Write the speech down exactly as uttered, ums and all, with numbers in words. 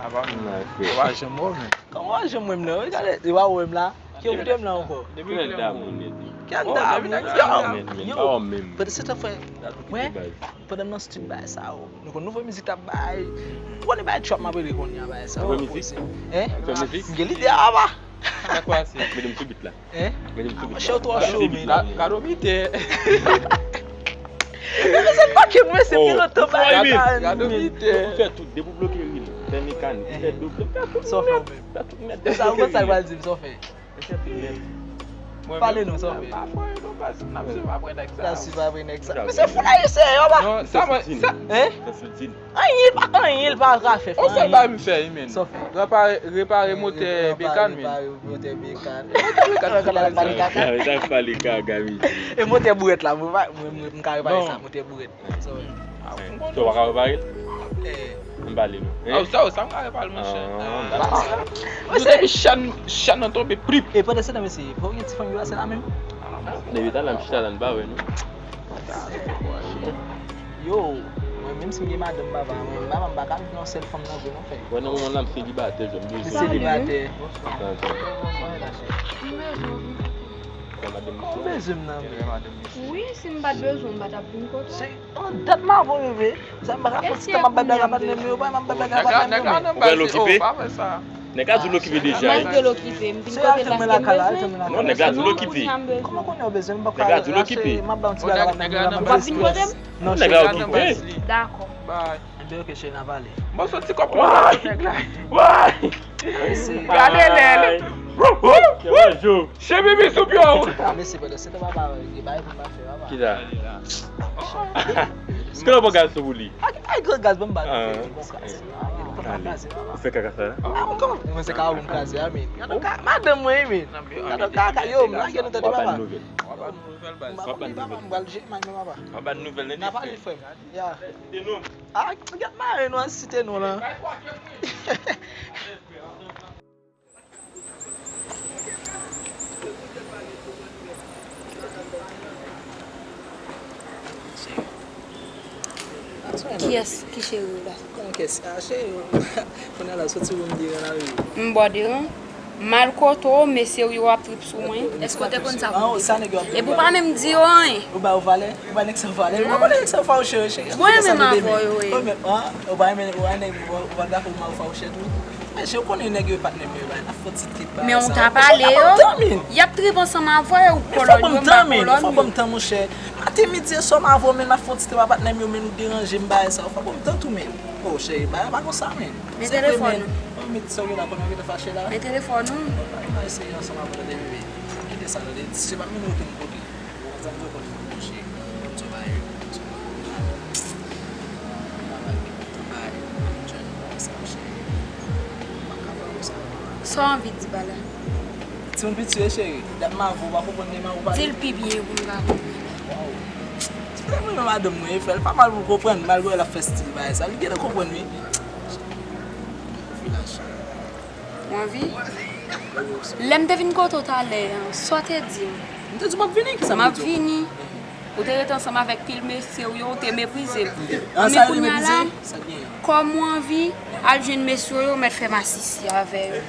Apa m nan, frè. Ou pa janm wè m menm. Kòman w pa janm wè m nan? Gade, e pa wè m la. Ki w kite m la ankò? Depi kilè m damou nèt. Kilè m damou? Yo, yo, pandan se tan, frè. Wè, pandan m nan stud bagay sa yo. Nou konn nouvo mizik t ap bay. Ou konnen bagay trap m ap rele kounye a bagay sa yo. Nouvo mizik? Hein? M gen lide a, papa. Sa kwa se? Mete m sou beat la. Hein? Mete m sou beat la. Monchè, ou twò cho, men. Gado pite. Mwen se pa ke mwen se piloto bagay la. Gado pite. Ou fè tout, depi w bloke ril, fè mekanik, fè doub, fè tout nèt, fè tout nèt. Sa ou konn sa l pral di m, sa w fè? Pale nou, sa w fè? N ap swiv apre nèg sa. N ap swiv apre nèg sa. Men se fout ayisyen yo, ba. Non, sa mwen, sa. Hein? Anyen pa, anyen l pa ka fè. On sèl bagay m fè, wi, men. Sa w fè? Repare, repare motè Bekan, men. Repare motè Bekan. Motè Bekan, mwen ka pale kaka. Mwen ka pale kaka, wi. E motè bourèt la, mwen pa, mwen, mwen, m ka repare sa, motè bourèt. Sa w fè? Ah, m konnen. Sa w pa ka repare l? Eh. M pale nou. Ah, sa, sa m ka repare l, monchè. Ah. Nou depi chan, chan nan tonbe, prip. E pandan se tan, mesye, fò gen ti fanmi yo, se la menm. Depi talè m chita la, n pa wè nou. Yo, mwen menm si m gen madanm, papa, mwen, papa m pa ka viv nan sèl fanm nan vre non, frè. Wè, nan moman la, m selibatè, jwenn bezwen. Selibatè. Bonswa. Bonswa, mache. Ou bezwen m nan, men. Wi, si m pa t bezwen, m pa t ap vin kote w. Se yon dat m avè w, bebe. Sa m pa ka fè ti tan m ap bay blag a patnè m yo, pa m ap bay blag a patnè m yo, men. Ou wè l okipe? Nèg la di l okipe deja. Malgre l okipe, m vin kote l paske m bezwen. Non, nèg la di l okipe. Kòman konnen w bezwen m? M p ap ka lache, m ap bay yon ti blag a patnè m yo la, m ap bay strès. Non, nèg la okipe. Dakò. Enben, ok, cheri, n a pale. Bon, soti kòk mwen avèk nèg la. Gade lè l. Che bibi sou pye w. Ah, mesye, pandan se tan papa, gen bagay pou m pa fè, papa. Ki sa? Kile w pran gaz sou pou li? Ay, ay, gran gaz, ban m ba nou, bon gaz. Ou fè kaka sa la? Ah, mwen kòman? Mwen se kaka pou m kraze a, men. Gade ka, madanm mwen, men. Gade kaka, yo, m lage nou tande, papa. W ap ban nouvèl, baz. M pa konn li, papa, m pral jere may mwen, papa. W ap ban nouvèl, n a pale, frè m. Ya. Ah, gad mare nou an site nou lan. Kiyès ki cheri w la? Kiyès? Ah, cheri, kounye a la, soti pou m deran la, wi. M bò deran? M al kote w, mesye w yo ap trip sou mwen. Èske w te konn sa pou m te fè? Epi w pa menm di yo anyen. Ou ba yo valè? Ou ba nèg sa valè? Ou pa konnen nèg sa fawouchè yo, cheri. Mwen menm avè yo ye. Ou ba nèg, ou ba nèg, ou ba gafè ou fawouchè tou. Men je konnen nèg yo patnè m yo, ba n ap fè ti tit ba. Men ou ta pale yo. Y ap trip ansanm avè yo, ou kolòn yo, m pa kolòn yo. Fò ban m tan, monchè. Maten, midi e swa m avè w, men n ap fè ti tit ba patnè m yo, men nou deranje m, ba sa. Fò ban m tan tou, men. Oh, cheri, ba pa konsa, men. Men telefòn ou. Mwen met sa w gen la, konnen w gentan fache la. Men telefòn ou. Ann eseye ansanm avè w tande, bebe. Kite sa, tande. Se pa mennen okenn kote. Ou konn sa m di w konn fè mouche. Konn sa w pa ye. Konn sa w pa ye. Sa w anvi di ba la? Timoun piti wi, cheri. Dat m avè w, w pa konprann, men w pale. Di l pi byen pou m ka konprann. Waw. Se pa mwen menm madanm mwen, e frè, l pa mal pou l konprann, malgre l ap fè stil bagay sa. Li gentan konprann, wi. Ou anvi? Lè m te vin kote w talè an, sa w te di m? M te di w m ap vini, kisa m te di w? M ap vini. Ou te rete ansanm avèk pil mesye w yo, ou te meprize m. Men kounye a la, kòm ou anvi, al jwenn mesye w yo, mèt fè masisi avè yo.